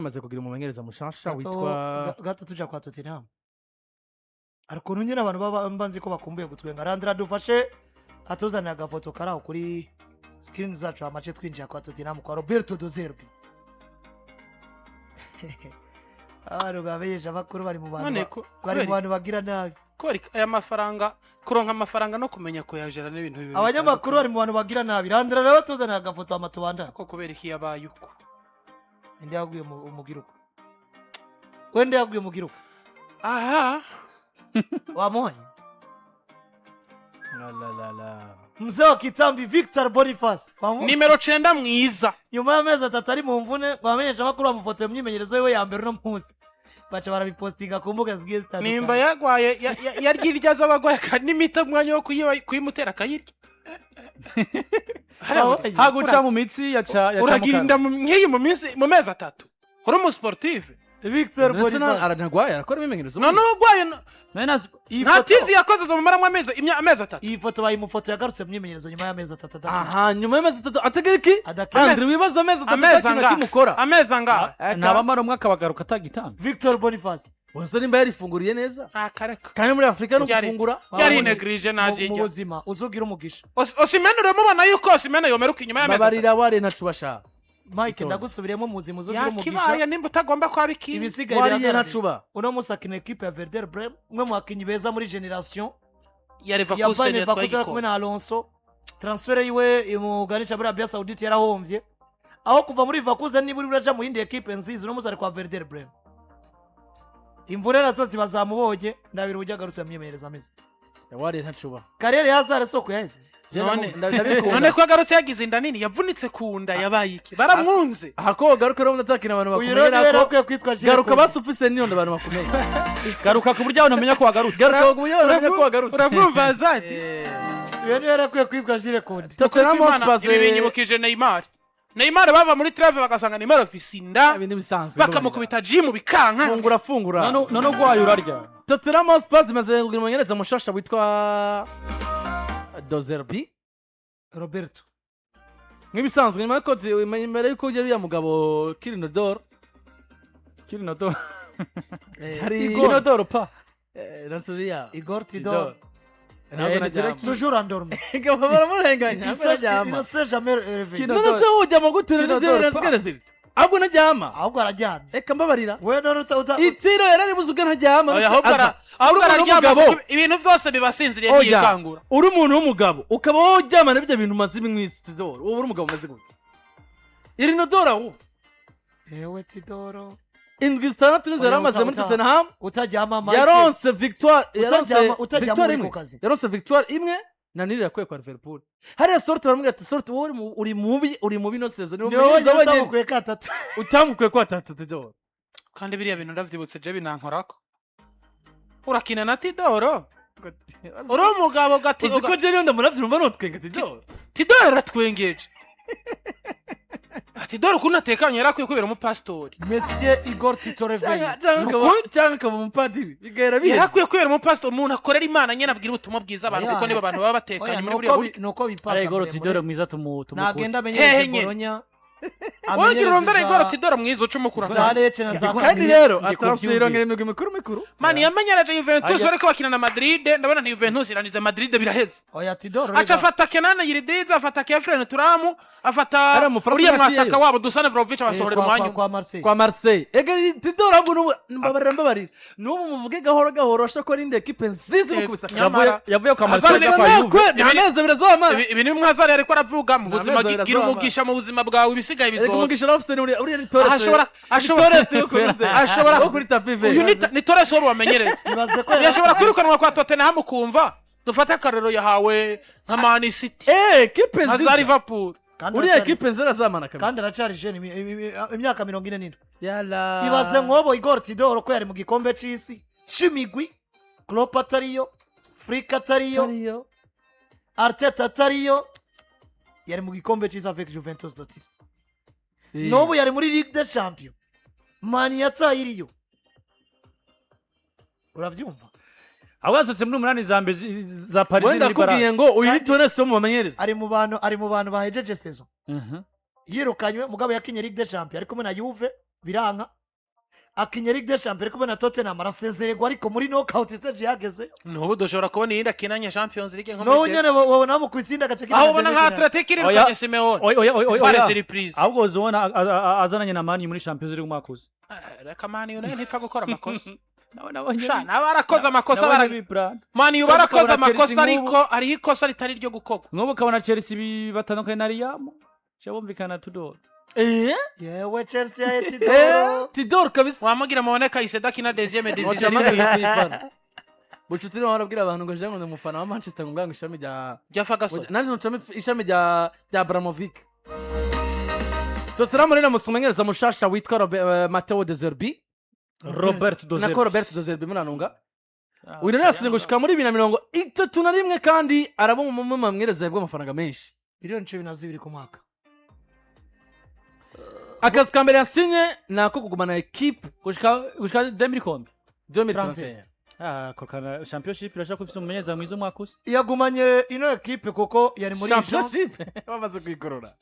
Amaze kugira umumenyereza mushasha Gato- witwa gato tuja kwa Tottenham, hari ukuntu nyine abantu baba mba nzi ko bakumbuye gutwenga. Randira dufashe atuzanira agafoto kari aho kuri screen zacu, amace twinjira kwa Tottenham, kwa Roberto De Zerbi. Abantu bamenyesha amakuru bari mu bantu None bari mu kubera bantu bagira nabi. Kubera aya mafaranga, kuronka amafaranga no kumenya kuyajera n'ibintu bibiri Abanyamakuru bari mu bantu bagira nabi. Randira rero atuzanira agafoto amatubandana. Ko kubera iki yabaye uko? Indi yaguye mu umugiruko, wenda yaguye mu giruko. Aha. Wamuhanye. La la la la. Mzee wa kitambi Victor Boniface. Wamuhanye. Nimero 9 mwiza. Nyuma y'amezi 3 ari mu mvune, bamenyesha amakuru bamufotoye mu myimenyerezo yiwe ya mbere uno munsi, baca barabipostinga ku mbuga zigiye Nimba zitandukanye. yagwaye yarya irya z'abagwaye n'imiti, umwanya wo kuyimutera akayirya. Wabaye. Haguca mu mitsi yaca yaca mu Uragira kanwa. inda nk'iyi mu minsi, mu mezi 3 uri umusportif. Victor Mbese Boniface. Aranagwaye, arakora imyimenyerezo. None urwaye Nari nazi- Iyi nta foto- tizi yakoze zo mumaramo amezi 3. Iyi foto bayimufoto yagarutse mu myimenyerezo nyuma y'amezi 3 adakina. Aha, nyuma y'amezi 3 atagira iki? Adakina. Andrew, wibaza amezi 3 Amezi atakina angahe? kimukora. Amezi angahe? Ntabamara umwe akabagaruka atagitanga. Victor Boniface. Wese nimba yarifunguriye neza. Akareka. Kandi muri Afurika no gufungura. Yari inegirije. Mu Najijya buzima uzugira umugisha. Osimhen, uramubona yuko Osimhen yomeruka inyuma y'amezi 3. Babarira ware ntacu bashaka. Mike, ndagusubiriyemo, mu buzima uzugira Yakibaye umugisha. nimba utagomba kwaba ikindi. Ibisigaye Wariye biragaragara. ntacuba. Uno munsi akina ekipe ya Werder Bremen, umwe mu bakinnyi beza muri génération Ya ya Leverkusen Bayer yatwaye Leverkusen ari kumwe igikombe. na Alonso. Transfer yiwe imuganisha muri Arabia Saoudite yarahomvye, aho kuva muri Leverkusen niba uri uraja mu yindi ekipe nziza. Uno munsi ari kwa Werder Bremen, imvune nazo ziba zamubonye. Ndabira uburyo agarutse mu myimenyerezo ameze. Wariye ntacuba. Carrière ya Hazard soko yaheze. Ndabikunda. None ko agarutse yagize inda nini, yavunitse ku nda, yabaye iki? Baramwunze. Aha ko garuka rero ndatakina abantu Uyu rero niwe bakomeye yari ko akwiye kwitwa Jules garuka Koundé. basufise niyo abantu bakomeye. Garuka ku buryo abantu bamenya ko wagarutse. Garuka ku buryo abantu bamenya ko wagarutse. Uramwumva Azadi? Uyu niwe yari akwiye kwitwa Jules Koundé. Tottenham Hotspur. Ibi binyibukije Neymar. Neymar bava muri trêve bagasanga Neymar afise inda. Ibintu bisanzwe. Bakamukubita jimu bikanka. Fungura, fungura. None urwaye urarya. Tottenham Hotspur imaze kugira umumenyereza mushasha witwa De Zerbi. Roberto. Nk'ibisanzwe, nyuma yuko imbere yuko uriya mugabo Kirinodor Kirinodoro. Yari Igor. Kirinodoro pa. Nasuriya. Igor Tidor. Ntabwo najyama. Toujours endormi. Ngabo baramurenganya. Il Ntabwo najyama. ne s'est jamais réveillé. None se ujya mu gutera Kinodoro n'izindi pa. zigara zirita ahubwo najyama. Ahubwo araryamye. Reka mbabarira. We none uta Itiro yararibuze ubwo ntajyama. Oya, ahubwo aza ahubwo Uri umuntu araryama w'umugabo. kuko ibintu byose bibasinziriye, Oya, ntiyikangura. uri umuntu w'umugabo ukaba wowe uryamana ibyo bintu umaze iminsi, Tidoro, wowe uri umugabo umeze gute? Iri nodoro ahubwo. Ewe Tidoro. Indwi 6 nizo Oya, yari amaze muri Tottenham. Utaryama, Mike. Yaronse victoire, yaronse Utaryama victoire uri ku imwe. kazi. Yaronse victoire imwe na niri yakuye kwa Liverpool hariya. Sorte baramubwira ati: "Sorte, wowe uri mubi, uri mubi no saison niwe Ni wowe mumenyereza wenyine wenyine utamukuye katatu. Utamukuye kwa atatu." Tidoro. Kandi biriya bintu ndavyibutse, je binankorako. Urakina na Tidoro, uri umugabo gati. Uzi ko je niyo ndamurabyumva notwenga Tidoro. Tidoro aratwengeje. Tidoro ukuntu atekanye, yari akwiye kubera umupasitori. Monsieur Igor Tito réveillé. Cyangwa akaba umupadiri bigahera Yari biheze. akwiye kubera umupasitori, umuntu akorera Imana nyine, abwira ubutumwa bwiza abantu, Oya. kuko nibo bantu baba batekanye Oya, muri buriya buryo. nuko bipasa Ari Igor muremure. Tidoro mwiza tumukure. Nagenda Hehe amenyereze nyine. Bologna. Wowe gira urondore Amenyereze Igor Tidoro mwiza uca umukura. za Lecce na za Kandi rero Ndi atransiyo kubyumvira. irongera imigwi mikuru mikuru. Mani yamenyereje Juventus. Ajya- Bariko bakina na Madrid, ndabona nti Juventus iranize Madrid, biraheze. Oya, Tidoro Aca rega. afata Kenan Yildiz, afata Khéphren Thuram, afata Ari umufaransa uriya yaciyeyo. mwataka wabo Dusan Vlahovic, abasohorera umwanya umwe. Kwa Marseille. Kwa Marseille. Ega Tidoro ahubwo n'ubu mbabarira, mbabarira, n'ubu muvuge gahoro gahoro, ashobora kuba ari indi ekipe nziza imukubise. Nyamara- Yavuye kwa Hazard Marseille kwa Juve. Nakwe nta mezi 2 azamara. Ibi ni mwazari ariko aravuga mu buzima. Amezi 2 Gira azamara. umugisha mu buzima bwawe, ibisigaye Erega bizoza. umugisha nawe ufise ni uriya ni Torres. Aha ashobora Ni Torres wo kuri wo kuri tapis vert. Uyu ni Torres wari wamenyereza. Ibaze ko Yashobora kwirukanwa kwa Tottenham, ukumva dufate akarero yahawe nka Man City, Ekipe nka za nziza. Liverpool. Kandi Uriya ekipe nziza azamana kandi kabisa. aracari jeune, imyaka 47. Yala. Ibaze nk'ubu Igor Tidoro ko yari mu gikombe c'isi c'imigwi, Klopp atariyo, Flick atariyo, Atariyo. Arteta atariyo, yari mu gikombe c'isi avec Juventus de Turin. N'ubu yari muri Ligue des Champions, Mani yataye iriyo, uravyumva? Abo yasohotse muri umunani za mbere za Paris Wenda muri barrage. akubwiye ngo uyu ni Torres wo mu bamenyereza. Ari mu bantu bahejeje saison yirukanywe, mugabo yakinye Ligue des Champions ari kumwe na Juve. Biranka akinye Ligue des Champions kubona Tottenham, arasezererwa, ariko muri knockout stage yageze. N'ubu dushobora kubona iyindi akinanye Champions League nko n'ubu muri nyene wabona bamukubise iyindi agace. Aho ubona nka Athletic irukanye Oya. Simeone. Oya, oya, oya, oya. Pare surprise. Ahubwo uzobona azananye na Man U muri Champions League umwaka uza. Reka, Man U nayo ntipfa gukora amakosa. Nawe nabonye. Sha, nawe barakoze amakosa. Nabonye Man U Chelsea barakoze ukabona amakosa. Chelsea Ariko hariho ikosa ritari iryo gukorwa. Nk'ubu ukabona Chelsea batandukanye na Real, cyo bumvikana Tudor. Yewe, Chelsea ya Tidoro. Tidor kabisa. Wamugira mubone Caicedo akina deuxième division. Bucuti niwe warabwira abantu ngo jean ngo ni umufana wa Manchester, ngo ngango ishami rya rya Ferguson. Nanjye nocamo ishami rya Abramovich. Tottenham rero musumenyereza mushasha witwa Matteo De Zerbi. Robert De Zerbi. Nako Roberto De Zerbi, munanunga. Uyu rero yasinye gushika muri 2031, kandi araba umwe mu bamenyereza yabwa amafaranga menshi. Miliyoni 12 ku mwaka. Akazi ka mbere yasinye ni ako kugumana ekipe. Gushika 2000 kombi. 2031. Ah, korokana championship irashaka ko ifise umumenyereza mwiza umwaka uza. Yagumanye ino ekipe kuko yari muri urgence. Championship bamaze kuyikorora.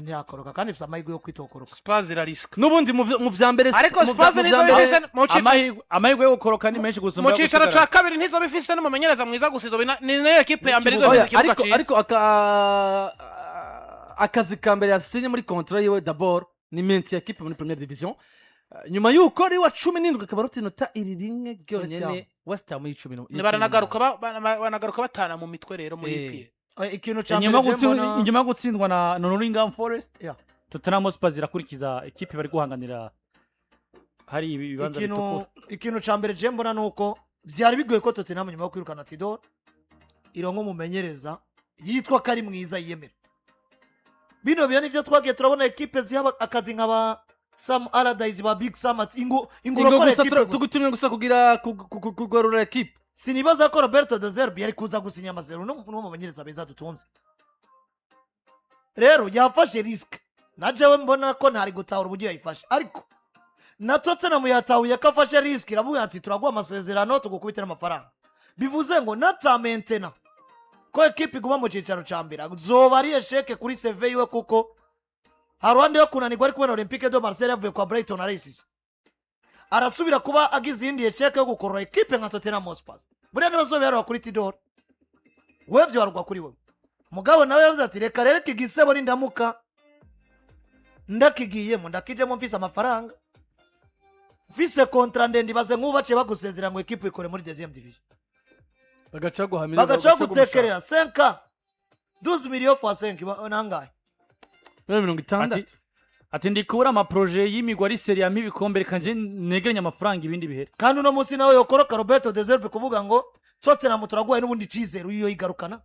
Ntiyakoroka kandi ifite amahirwe yo kwitokoroka. Spurs irariska. N'ubundi mu vya mbere Ariko Spurs mu vya nizo mbere- bifise mu cicaro Amahirwe yo gukoroka ni menshi gusumba mu cicaro gusigara. ca kabiri, ntizo bifise n'umumenyereza mwiza gusa, izo ni nayo ekipe ya mbere izo Oya, bifise ikibuga ariko ciza. ariko akazi ka mbere yasinye muri contrat yiwe d'abord ni maintien équipe muri première division. Nyuma yuko ari wa 17, akaba arota inota iri rimwe ryonyene West Ham y'icumi Ni baranagaruka batana mu mitwe rero muri EPL. Ikintu ca Inyuma mbere je mbona inyuma yo gutsindwa na Nottingham Forest, Tottenham Hotspur irakurikiza ekipe bari guhanganira hari ibibanza ikintu bitukura. Ikintu ca mbere je mbona nuko vyari bigoye ko Tottenham, nyuma yo kwirukana Tidor, ironka umumenyereza yitwa ko ari mwiza yiyemera. Bino biyo nivyo twagiye turabona, ekipe ziha akazi nka ba Sam Allardyce, ba Big Sam, ati ingo ingo Ingo urakora gusa ekipe gusa. Tugutumye gusa kugira kugarura ekipe. Sinibaza ko Roberto De Zerbi yari kuza gusinya amasezerano n'umwe mu bamenyereza beza dutunze. Rero yafashe risque, na jewe mbona ko ntari gutahura uburyo yayifashe, ariko na Tottenham yatahuye ko afashe risque, iravuga ati: "Turaguha amasezerano, tugukubitira amafaranga." Bivuze ngo natamentena ko ekipe iguma mu cyicaro cya mbere, zoba ari échec kuri CV yiwe, kuko haruhande yo kunanirwa ari kubona Olympique de Marseille yavuye kwa Brighton arayisize, arasubira kuba agize iyindi échec yo gukorora ekipe nka Tottenham Hotspur. Buriya niba zoba kuri Tidor, we vyorwa kuri wewe. Mugabo nawe yavuze ati: "Reka rero iki gisebo nindamuka ndakigiyemo, ndakijemo mfise amafaranga, mfise contrat ndende." Ibaze nk'ubu baciye bagusezera ngo ekipe ikore muri deuxième division, bagaca guhamira. Bagaca bagutekerera 5 12 millions fois 5 nangahe? 60. Ati ndi kubura ama projets y'imigwi ari sérieux ampa ibikombe, reka nje negeranye amafaranga ibindi bihere. Kandi uno munsi nawe yokoroka, Roberto De Zerbi kuvuga ngo Tottenham turaguhaye n'ubundi icizere, iyo yigarukana.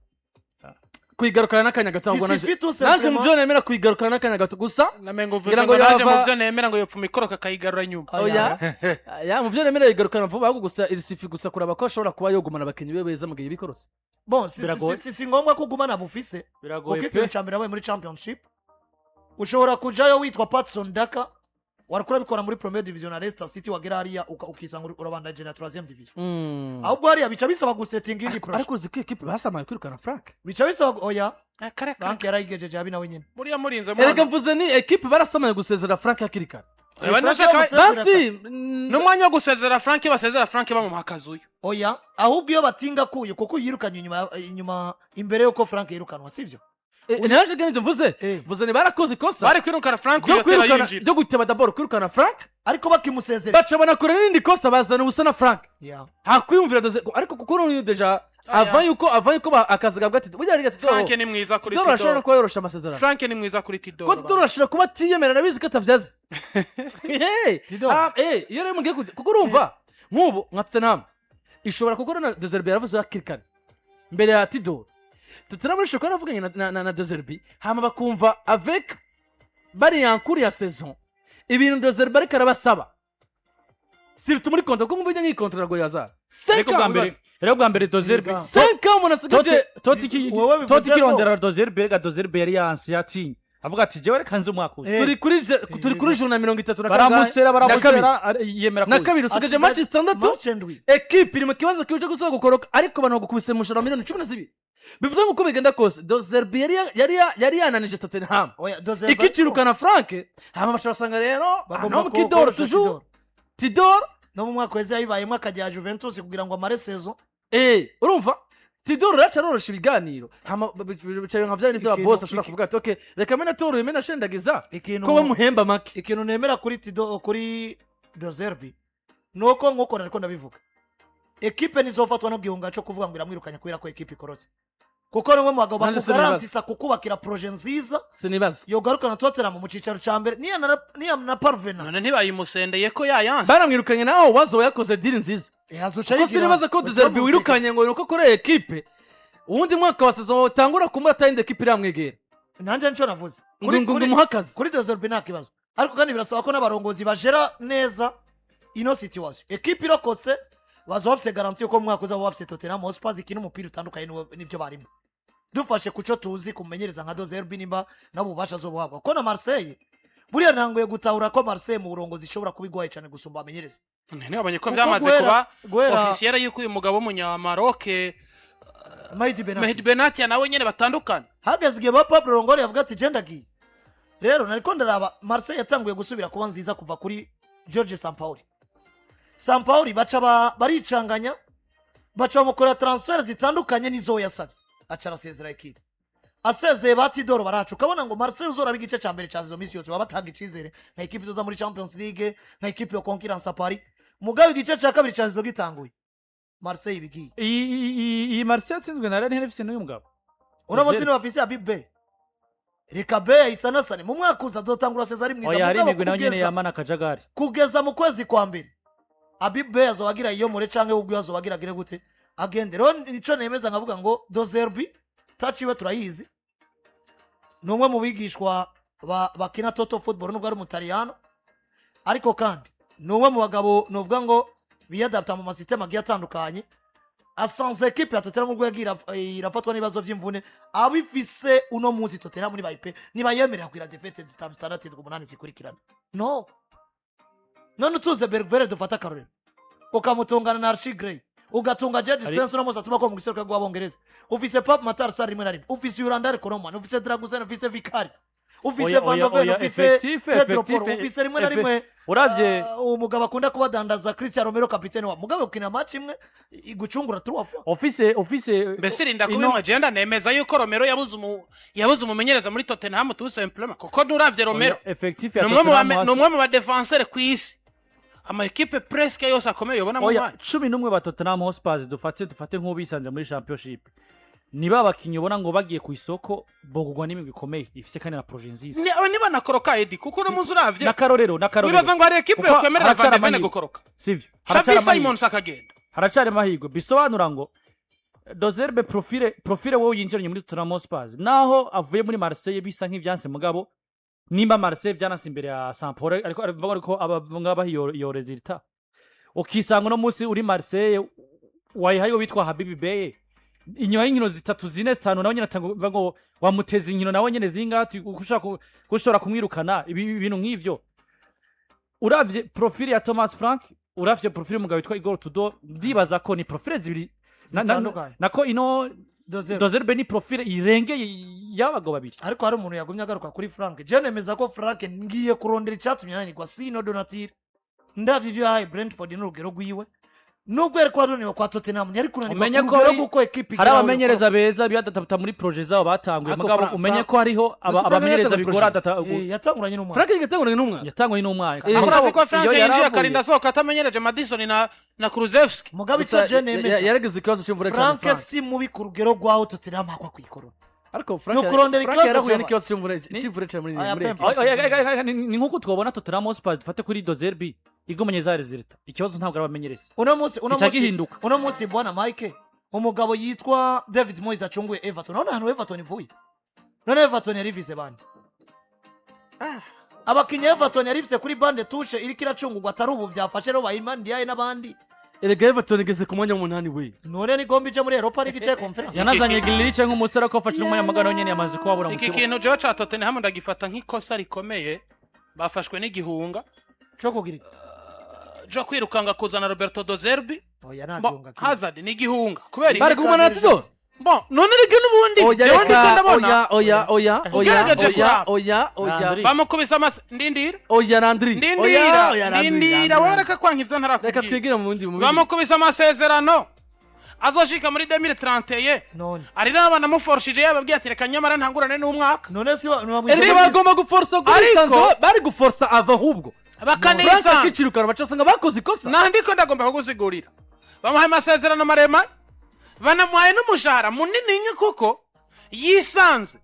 Kuyigarukana n'akanya gato ahubwo. Il suffit tout naje mu simplement- byo nemera kuyigarukana n'akanya gato gusa. Namengo uvuze Ngira ngo ngo naje mu byo nemera ngo yopfuma ikoroka akayigarura nyuma. Oya ya, mu byo nemera yigarukana vuba, ahubwo gusa il suffit gusa kuraba ko ashobora kuba yogumana abakinnyi be beza mu gihe bikorose. Bon, si, si, Biragoye. si ngombwa ko ugumana bufise, Biragoye kuko pe. ikintu cya mbere wabaye muri championship, ushobora kujayo witwa Patson Daka, warakora bikora muri première division na Leicester City, wagera hariya ukisanga urabandanyije na troisième division. Ahubwo hariya bica bisaba gusetinga indi projet. Ariko uzi ko ekipe basamaye kwirukana Frank? Bica bisaba oya. Kare. Frank yarayigejeje habi nawe nyine. Buriya murinze. Erega mvuze ni ekipe barasamaye gusezera Frank hakiri kare. Frank Basi. N'umwanya wo gusezera Frank, basezera Frank bamuha akazi uyu. Oya, ahubwo iyo batinga kuye, kuko yirukanye inyuma imbere yuko Frank yirukanwa, sivyo? Naje ibyo mvuze. Eh. Mvuze ni barakoze ikosa Bari kwirukana Frank ryo uyu atera kwirukana, yinjira. ryo guteba d'abord kwirukana Frank. Ariko bakimusezera. Baca banakora n'irindi kosa, bazana ubusa na Frank. Hakwiyumvira doze, ariko kuko n'uyu déjà avant yuko akazi gabwa ati burya rega Tidoro. Frank ni mwiza kuri Tidoro arashobora no Tidoro. kuba yorosha amasezerano. Frank ni mwiza kuri Ko Tidoro. Tidoro ashobora kuba atiyemera, nabizi ko atavyazi. Hey, Tidoro. ah, iyo rero mugiye kuko urumva nk'ubu nka Tottenham ishobora kuko na De Zerbi yaravuze hakiri kare mbere ya Tidoro. Tottenham ishobora kuba yaravuganye na De Zerbi, hama bakumva avec bari en cours ya saison ibintu De Zerbi ariko arabasaba, surtout muri contrat, kuko nk'ubu nk'iyi contrat iragoye azara. Ariko bwa mbere rero, bwa mbere De Zerbi 5 ans umuntu asigaje. Toti ki Wowe bivuze Toti ko- kirondera De Zerbi, rega De Zerbi yari yanse, yatinye, avuga ati: "Jewe reka nze umwaka uza." Turi kuri journée 30 na kangahe? Baramusera. Na kabiri. Baramusera, yemera Na kuza. kabiri usigaje match zitandatu. Match ndwi. Ekipe iri mu kibazo kibi cyo gusaba gukoroka, ariko abantu bagukubise umushahara wa miliyoni 12. Bivuze ngo uko bigenda kose, De Zerbi yari yananije Tottenham, Oya, De Zerbi ikicirukana Frank, hama baca basanga rero bagomba no Tidor gukoresha toujours. Tidor. Tidor. No mu mwaka weze yayibayemo, akajya Juventus kugira ngo amare saison. Urumva Tidor raca arorosha ibiganiro, hama bicaye nka vya bintu by'aba boss ashobora kuvuga ati: "Okay, reka mena toroye, mena shendagiza Ikintu ko bamuhemba make." Ikintu nemera kuri Tido, kuri De Zerbi, nuko nkuko nariko ndabivuga, ekipe nizofatwa no gihunga cyo kuvuga ngo iramwirukanye kubera ko ekipe ikorotse, kuko ni umwe mu bagabo Nanjye sinibaza. bakugarantisa kukubakira projet nziza Sinibaza. yogarukana Tottenham mu cicaro ca mbere, niya na parvena. None ntibayimusendeye ko yayanse? Baramwirukanye, naho wazo yakoze deal nziza. Yazoca Kuko sinibaza ko De Zerbi wirukanye ngo nuko akoreye ekipe, uwundi mwaka wa saison utangura kumba atayindi ekipe iramwegera. Nanje nico navuze. Ngo umuhe akazi. Kuri De Zerbi nta kibazo, ariko kandi birasaba ko n'abarongozi bajera neza ino situation. Ekipe irokotse baza bafise garantie yuko mu mwaka uzaba bafise Tottenham Hotspur ikina umupira utandukanye n'ivyo barimo. Dufashe kuco tuzi kumenyereza nka De Zerbi, nimba nabo ububasha azobuhabwa, kuko na Marseille buriya ntanguye gutahura ko Marseille mu burongozi ishobora kuba igwaye cyane gusumba abamenyereza. Ntibabonye ko Kuko byamaze kuba officiel yuko uyu mugabo w'umunyamaroke Mehdi Benatia. Mehdi Benatia nawe nyene batandukana. Hageze igihe ba Pablo Longoria yavuga ati: "Genda agiye." Rero nariko ndaraba, Marseille yatanguye gusubira kuba nziza kuva kuri George Sampaoli. Sampaoli baca baricanganya, baca bamukorera transfer zitandukanye n'izo we yasabye, aca arasezera ekipe. Asezeye, ba Tidoro baraca, ukabona ngo Marseille uzoraba igice ca mbere ca izo minsi yose baba batanga icizere nka ekipe izoza muri Champions League, nka ekipe yo concurrence à Paris. Mugabo igice ca kabiri ca izo gitanguye, Marseille ibigiye. Iyi Marseille yatsinzwe na Rennes ifise n'uyu mugabo. Uno munsi Ozil. ntibafise Habib Beye. Reka Beye isanasane mu mwaka uza azotangura Cesar mwiza. Oya, hari Mugabo imigwi nayo nyene kugeza yamana akajagari. Kugeza mu kwezi kwa mbere Habib Beye azoba agira iyo mure, canke ubwo azoba agira agire gute agende. Rero nico nemeza nkavuga ngo De Zerbi taciwe turayizi, ni umwe mu bigishwa bakina total football, nubwo ari umutaliyano, ariko kandi ni umwe mu bagabo novuga ngo biyadapta mu masisiteme agiye atandukanye. Asanze ekipe ya Tottenham ubwo yagiye irafatwa n'ibibazo by'imvune abifise. Uno munsi Tottenham nibayipe nibayemerera kugira défaites zitanu, zitandatu, indwi, umunani zikurikirana. No none utuze Bergwijn, dufate akarorero, ukamutungana na Archie Gray, ugatunga Jed Spence uno munsi atuma ko mu giseruka rw'Abongereza, ufise Pape Matar Sarr rimwe na rimwe, ufise Randal Kolo Muani, ufise Dragusin, ufise Vicari, ufise Oya, Van oya, de Ven, oya, ufise effectif, Pedro Porro, ufise rimwe na rimwe uravye uwo mugabo akunda kubadandaza Christian Romero, kapitene wa mugabo ukina match imwe igucungura trois fois. Ofise Mbese rinda kuba agenda nemeza yuko Romero yabuze umumenyereza muri Tottenham tout simplement, kuko nuravye Romero effectif ya ni umwe mu Tottenham ni umwe mu badefenseur ku isi, ama ekipe presque yose akomeye ubona mu Oya, mwanya. 11 ba Tottenham Hotspur, dufate nk'ubisanze muri Championship, niba abakinnyi ubona ngo bagiye ku isoko bogurwa n'imigwi ikomeye ifise kandi na projet nziza. Niba nakoroka Edi, kuko uno munsi uravye N'akarorero, n'akarorero. wibaza ngo hari ekipe Kuko yokwemerera Van haracari de Ven amahirwe. gukoroka, Sivyo? Xavi Haracari amahirwe. Simons akagenda? Haracari amahirwe. Bisobanura ngo De Zerbi profile wowe yinjiranye muri Tottenham Hotspur, naho avuye muri Marseille bisa nk'ivyanse, mugabo nimba Marseille byanase imbere ya Sampdoria, ariko aravuga ariko aba iyo résultat, ukisanga uno munsi uri Marseille wayihaye witwa Habib Beye, inyuma y'inkino zitatu, zine, zitanu, nawe nyine atanga ngo wamuteza inkino nawe nyine zingati ushaka ushobora kumwirukana. Ibi ibintu nk'ivyo, uravye profile ya Thomas Frank, uravye profile y'umugabo witwa Igor Tudor, ndibaza ko ni profile zibiri Zitandukanye. Nako ino De Zerbi. De Zerbi ni profile irengeye y'abagabo babiri. Ariko hari umuntu yagumye agaruka kuri Frank. Je nemeza ko Frank ngiye kurondera icyatumye ananirwa sino donatire. Ndavye ivyo yahaye Brentford n'urugero rwiwe, nubwo yari kuba kwa Tottenham ntiyari kunanirwa Umenye ku ko rugero rw'uko ekipe hari igera aho. Abamenyereza beza biyadapta muri projet zabo batanguye. Ariko Mugabo umenye ko hariho Frank abamenyereza yatanguye bigora projet. adapta. Yatanguranye n'umwana. Frank yatanguranye n'umwana. Yatangwe n'umwana. Eh, Urazi ko Frank Iyo yinjiye yaravuye. akarinda asohoka atamenyereje Madison na Kulusevski. Mugabo icyo Gusa je nemeza, yaragize ikibazo cy'imvura cyane. Frank Frank si mubi ku rugero rw'aho Tottenham hakwa kwikorora. Ariko Frank Ni ukurondera Frank ikibazo yarahuye cy'aba- n'ikibazo cy'imvura cyane muri Aya muri Pembe. ekipe. Oya, oya, oya, oya, ni nk'uko twabona Tottenham Hotspur, dufate kuri De Zerbi igumanye za résultats, ikibazo ntabwo ari abamenyereza. Uno munsi uno Kica munsi gihinduka. Uno munsi bwana Mike, umugabo yitwa David Moyes acunguye Everton. Urabona ahantu Everton ivuye? None Everton yari ifise bande? Abakinnyi Everton yari ifise kuri banc de touche iriko iracungurwa atari ubu byafashe rero bayima Ndiaye n'abandi. Erega Everton igeze ku mwanya w'umunani we. None ni gomba ije muri Europa League icaye Conference. Yanazanye Grealish nk'umusore ko afashe n'umwanya, mugabo nyene yamaze kuhabura mu Iki kibuga. kintu jewe ca Tottenham ndagifata nk'ikosa rikomeye, bafashwe n'igihunga Co kugira iki? Jo kwirukanga kuzana Roberto De Zerbi. Oya, nta Bo, gihunga kirimo. Hazard ni igihunga kubera Bari iki? kugumana na Tudor. Bon, none rege n'ubundi Oya, jewe ndiko reka, ndabona oya, oya, oya, oya, Ugerageje oya, kuraba. oya, oya. Landry. Bamukubise amase, ndindira. Oya, Landry. Oya, Ndindira. oya, Landry, Ndindira. Landry, Wowe Landry. reka kwanka ivyo Reka ntarakubwira. twigire mu bundi, mu bindi. Bamukubise amasezerano azoshika muri 2031. None Ari n'abana muforshije, yababwiye ati: "Reka nyamara ntangurane n'umwaka." None si Erega bagomba guforsa kuri Ariko- Sanzo, bari guforsa ava ahubwo Frank Bakanisanga akicirukana, baca basanga bakoze ikosa. Naho ndiko ndagomba kugusigurira, bamuhaye amasezerano maremare, banamuhaye n'umushahara munini nye, kuko yisanze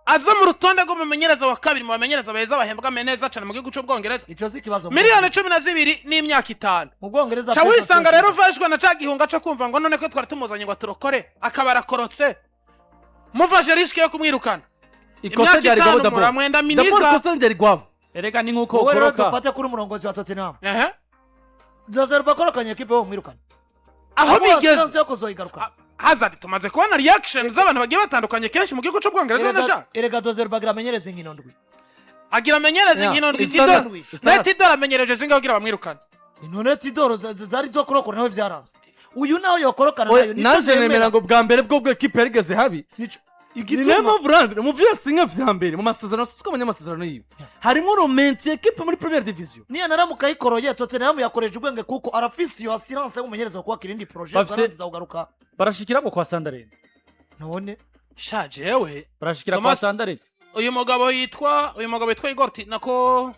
aza mu rutonde rw'umumenyereza wa kabiri mu bamenyereza beza bahembwa neza cyane mu gihugu cy'Ubwongereza. Ico si ikibazo. Miliyoni 12 n'imyaka 5. Mu Bwongereza Ca pesa wisanga si rero ufashwe na ca gihunga co kumva ngo none ko twari tumuzanye ngo aturokore, akaba arakorotse, mufashe risque yo kumwirukana. Ikosa Imyaka ryari 5 gwabo d'abord. muramwenda D'abord miniza. ikosa ryari gwabo. Erega ni nk'uko Wowe rero ukoroka. dufate kuri umurongozi wa Tottenham. Ehe. De Zerbi akorokanye ekipe, wo mwirukana Aho bigeze assurance yo kuzoyigaruka. Hazard, tumaze kubona reaction z'abantu bagiye batandukanye kenshi mu gihugu cy'Ubwongereza. Banashaka Erega De Zerbi agira amenyereze inkino ndwi. Agira amenyereze inkino ndwi. Standard. Tidor Standard. na Tidor amenyereje zingaho kugira bamwirukane. None Tidoro zari zo kurokora, nawe vyaranze, uyu nawe yokorokana Oya, nayo. Nico naje nemera. nemera ngo bwa mbere bwo ekipe yarigeze habi. Nico Ni nayo igituma mpamvu Landry mu vyo yasinye vya mbere mu masezerano, siko abanyamasezerano yiwe harimo romenti ekipe muri première division. Niyo naramuka ayikoroye, Tottenham yakoreje ubwenge, kuko arafise iyo assurance y'umumenyereza wo kubaka irindi projet garantiza kugaruka. Barashikira ngo kwa Sunderland. None Sha, jewe Barashikira kwa Thomas- Sunderland. Uyu mugabo yitwa Igor nako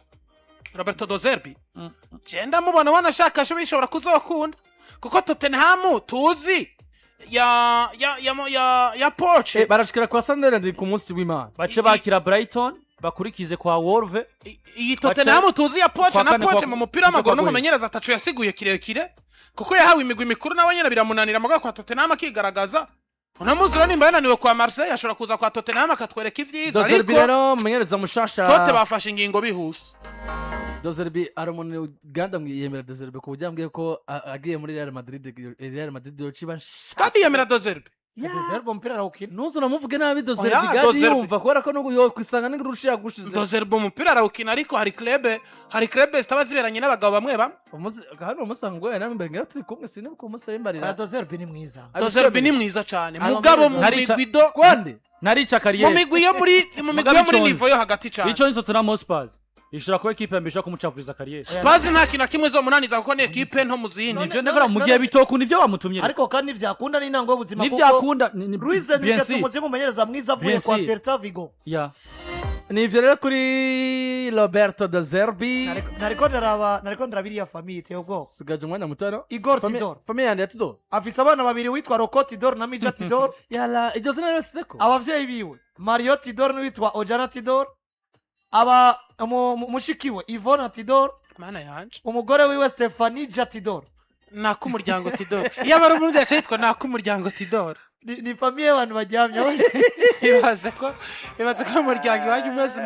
Roberto De Zerbi, je ndamubona wanashaka bishobora kuzokunda, kuko Tottenham tuzi ya Poch. Barashikira kwa Sunderland ku munsi w'Imana. Bace bakira Brighton, bakurikize kwa Wolves. Iyi Tottenham tuzi ya Poch kwa na kane Poch mu mupira w'amaguru kwa n'umumenyereza atacu yasiguye kirekire, kuko yahawe imigwi mikuru nawe nyene biramunanira, mugabo kwa Tottenham akigaragaza. Unamuzi rero, nimba yananiwe kwa Marseille, ashobora kuza kwa Tottenham akatwereka ivyiza. De Zerbi Ariko rero umumenyereza mushasha. Tote bafashe ingingo bihuse. De Zerbi ari umuntu Uganda mwiyemera De Zerbi, ku buryo yambwiye ko agiye muri Real Madrid, Real Madrid yociba. Kandi yemera De Zerbi. De Zerbi umupira arawukina. Nuzo namuvuge nabi De Zerbi. Oya, Gadi De Zerbi. yumva kubera ko nubu yokwisanga n'ingurusha yagushize. De Zerbi umupira arawukina, ariko hari club zitaba ziberanye n'abagabo bamwe bamwe. Hano umusanga ngo namwe mbere ngira turi kumwe, sinibuka umusaba imbarira. De Zerbi ni mwiza. De Zerbi ni mwiza cyane, mugabo mu migwi do Kwande. Narica Mu carrière. migwi yo muri mu migwi Mugabe yo muri iconze. niveau yo hagati cyane. Ico ni Tottenham Hotspur ishobora kuba ekipe ya mbere ishobora kumucafuriza carrière. Spurs nta kintu na kimwe izomunaniza, kuko ni ekipe nto mu zindi. Nivyo ndakora mu gihe bitokunda ivyo bamutumye rero. Ariko kandi ntivyakunda n'intango y'ubuzima. Nivyakunda Luis Enrique bien sûr. tumuzi nk'umumenyereza mwiza avuye Bien kwa sûr. Celta Vigo. Ya. Nivyo rero kuri Roberto De Zerbi. Nariko ndaraba iriya famille, iteye ubwoba. Sigaje umwanya muto. Igor Tudor. Famille yandi ya Tudor. Afise abana babiri, witwa Rocco Tidor na Mija Tidor. Yala, iryo zina rero seko. Abavyeyi biwe Mario Tidor n'uwitwa Ojana Tidor, aba mushiki we Ivona Tidor. Mana yanje! Umugore wiwe Stefanija Tidor. Nak'umuryango Tidor, iyo aba ari umurundi yaca yitwa nak'umuryango Tidor. Ni famille y'abantu baryamye. Ibaze ko umuryango iwanyu mwese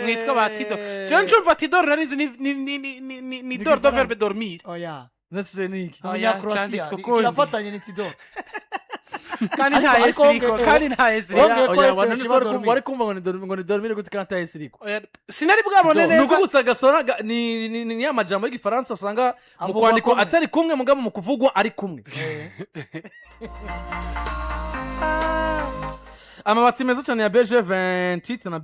mwitwa ba Tidor. Jewe ncumva Tidor narizi ni dor do verbe dormir. Oya. Nese ni iki? Oya, Umunyakroatia. canditswe ukundi. Kirafatanye, ni Tidor. Kandi nta Ariko esiriko. Kandi nta esiriko. Wongeye ko Oya, ese wanone yoshiba se wari dormir. wari kumva ngo ni dormir gute kandi ata esiriko? Oya, sinari bwabone Ni uko neza. gusa gasora ni ya majambo y'igifaransa usanga mu Avugwa kwandikwa kumwe. atari kumwe, mugabo mu kuvugwa ari kumwe. Amabati meza cyane ya BG 28 na